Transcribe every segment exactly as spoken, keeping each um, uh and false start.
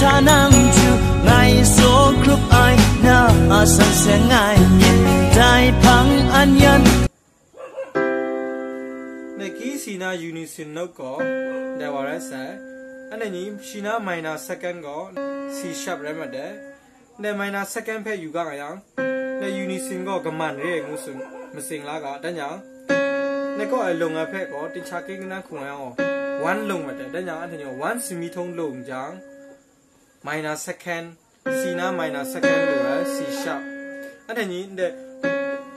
Tanang ju ngai so grup ai na asan se ngai myit dai pang an yan. Nde ki si na unison note gaw, dai wa rai sai. Anhte ni shi na minor second gaw C sharp rai mat dai. Nde minor second hpe yu ga nga yang, nde unison gaw kaman re ai ngu tsun masing la ga. Dan yang, nde kaw ai lung ai hpe gaw, tincha kring kainan hkung ai yang gaw, one lung mat dai. Dan yang, anhte ni gaw one semihtone lung jang, minor second, si na minor second lu ai, C sharp. Anhte ni nde,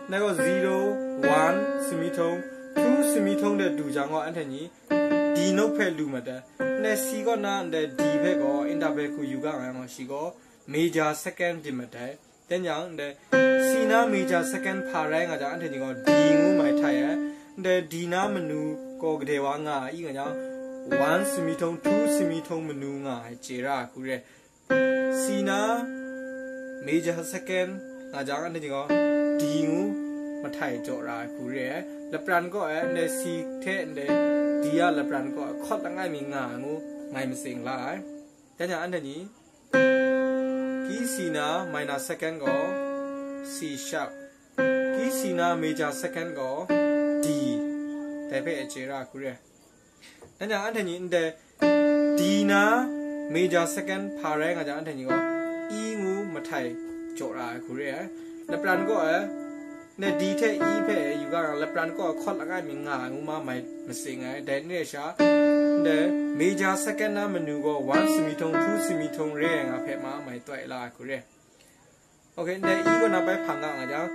nde gaw zero, one semihtone, two semihtone de du jang gaw, anhte ni D note hpe lu mat ai. Nde si kaw na nde D hpe gaw interval hku yu ga nga yang gaw, shi gaw major second di mat ai. Dan yang nde si na major second hpa rai nga jang, anhte ni gaw D ngu mai htai ai. Nde D na manu gaw gade wa nga ai nga jang, one semihtone, two semihtone manu nga ai chye ra ai hku re. Si na major second nga jang, anhte ni gaw D ngu mahtai jaw ra ai hku re ai. Lapran kaw e, nde si hte nde D a lapran kaw e, chord langai mi nga ai ngu ngai masing la ai. Dan yang, anhte ni, ki si na minor second gaw C sharp, ki si na major second gaw D, dai hpe e chye ra ai hku re. Dan yang, anhte ni nde D na major second hpa rai nga jang, anhte ni gaw E ngu mahtai jaw ra ai hku re ai. Lapran kaw e, nde D hte E hpe yu ga yang, lapran kaw e chord langai mi nga ai ngu ma mai masing ai. Dai n re ai sha, nde major second na manu gaw one semihtone, two semihtone re ai nga hpe ma mai toi la ai hku re. Ok, nde E kaw na bai hpang ga nga jang,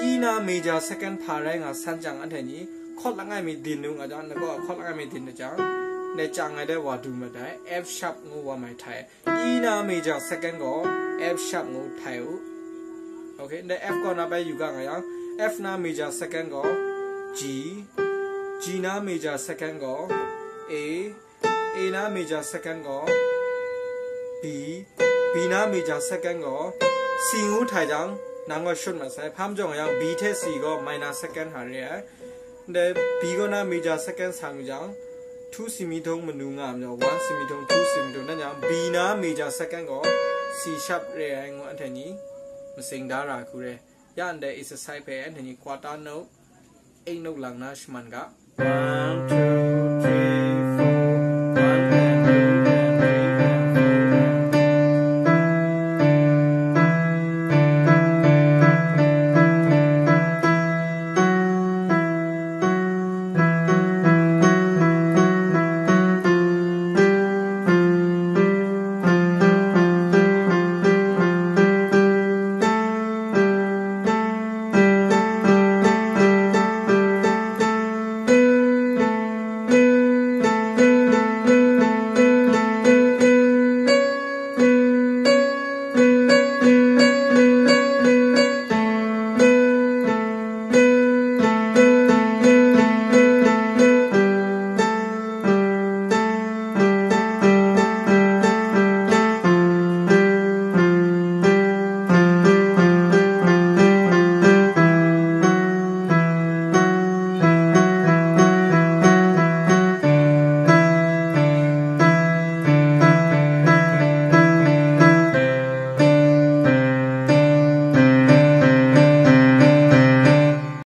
E na major second hpa rai nga san jang, anhte ni chord langai mi din nu nga jang, nde kaw chord langai mi din na jang, nde chyang ai de wa du mat ai, F sharp ngu wa mai htai. E na major second gaw F sharp ngu htai u. Ok, nde F kaw na bai yu ga nga yang, F na major second gaw G, G na major second gaw A, A na major second gaw B, B na major second gaw C ngu htai jang, nang gaw shut mat sai. Hpa majaw nga yang, B hte C gaw minor second hta re ai. Nde B kaw na major second sa nga jang, two semihtone manu nga ai majaw, one semihtone, two semihtone, dan yang B na major second gaw C sharp re ai ngu anhte ni masing da ra ai hku re. Ya ndai exercise hpe anhte ni quarter note, eighth note lang na shaman ga. One, two,